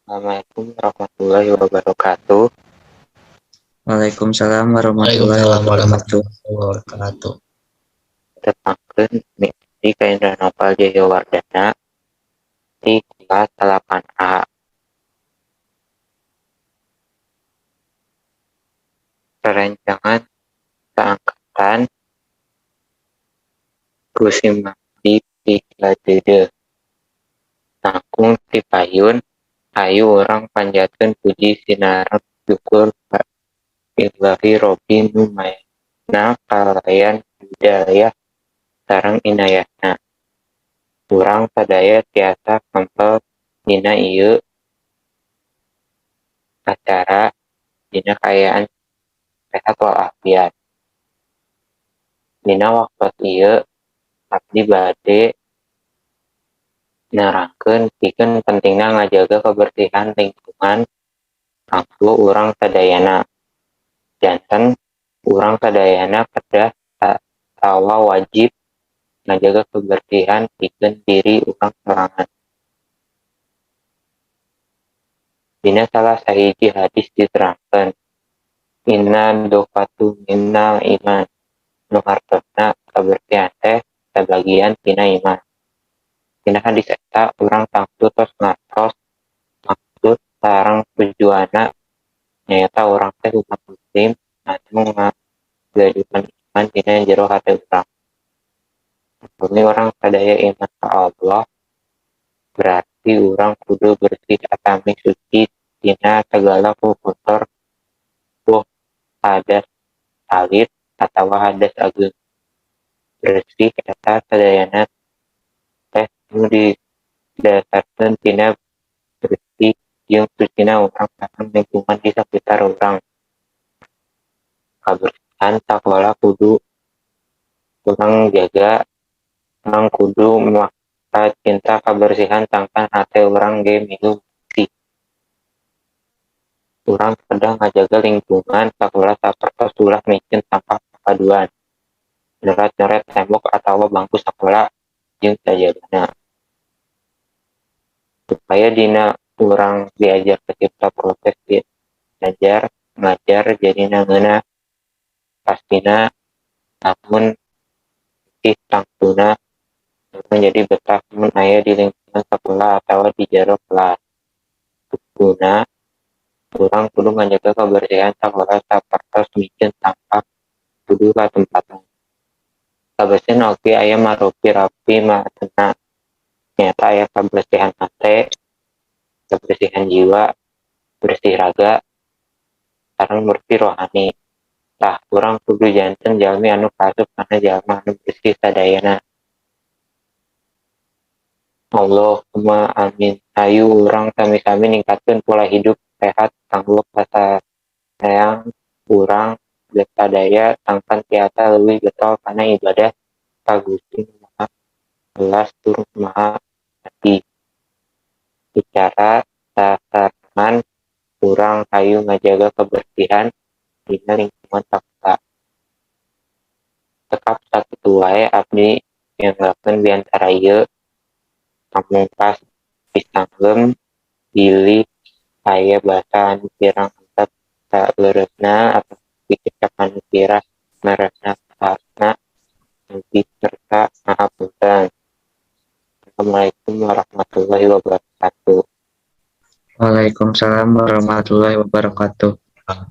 Assalamualaikum warahmatullahi wabarakatuh. Waalaikumsalam warahmatullahi Waalaikumsalam wabarakatuh. Warahmatullahi wabarakatuh. Tepangkeun, abdi Kaindra Noval Jayawardana ti kelas 8A. Rerencangan saangkatan ku sim abdi pikadeudeuh. Langkung ti payun, hayu urang panjatkeun puji sinareng syukur ka Illahi Robbi nu maena kalayan hidayah sareng inayahna. Urang sadaya tiasa kempel dina ieu acara dina kaayaan sehat walafiat. Dina waktos ieu abdi bade nerangkeun pikeun pentingna ngajaga kebersihan lingkungan kanggo urang sadayana. Janten urang sadayana kedah atawa wajib ngajaga kebersihan pikeun diri urang sorangan. Dina salah sahiji hadis diterangkeun, Inna dzofatu minal iman, nu hartosna kabersihan teh sabagian tina iman. Dina hadis eta urang tangtu tos ngartos maksud sareng tujuanna, nyaeta urang teh umat muslim anu ngagaduhan iman dina jero hate urang. Upami urang sadaya iman ka Allah, berarti urang kudu bersih atami suci tina sagala kukotor, boh hadas alit atawa hadas ageung. Bersih eta sadayana teh nu didasarkeun tina bersih jeung sucina urang sareng lingkungan di sakitar urang. Kabersihan sakola kudu urang jaga, urang kudu maksa cinta kabersihan sangkan hate urang ge milu bersih. Urang kedah ngajaga lingkungan sakola sapertos ulah mikeun sampah papaduan, nyoret-nyoret tembok atawa bangku sakola, jeung sajabana. Supaya dina urang diajar tercipta proses diajar ngajar jadina ngeunah, pastina lamun bersih tangtuna urang jadi betah mun aya di lingkungan sakola atawa di jero kelas. Kuduna urang kudu ngajaga kabersihan sakola sapertos mikeun sampah kudu katempatan. Kabersihan oge aya marupi rapi matena, nyaeta aya kabersihan hate, kabersihan jiwa, bersih raga, sareng bersih rohani. Tah, urang kudu janten jalmi anu kaasup kana jalma anu bersih sadayana. Allahumma amin. Hayu urang sami-sami ningkatkeun pola hidup sehat kanggo kasaean urang sadaya sangkan tiasa leuwih getol kana ibadah ka Gusti Nu Maha Welas tur Maha Asih. Secara sasarengan urang hayu ngajaga kebersihan dina lingkungan sakola. Cekap sakitu wae abdi nyanggakeun biantara ieu. Pamungkas pisanggem bilih aya basa anu kirang antep saleureusna atanapi kecap anu kirang meresna saharosna, mugi kersa ngahapunten. Assalamualaikum warahmatullahi wabarakatuh. Waalaikumsalam warahmatullahi wabarakatuh.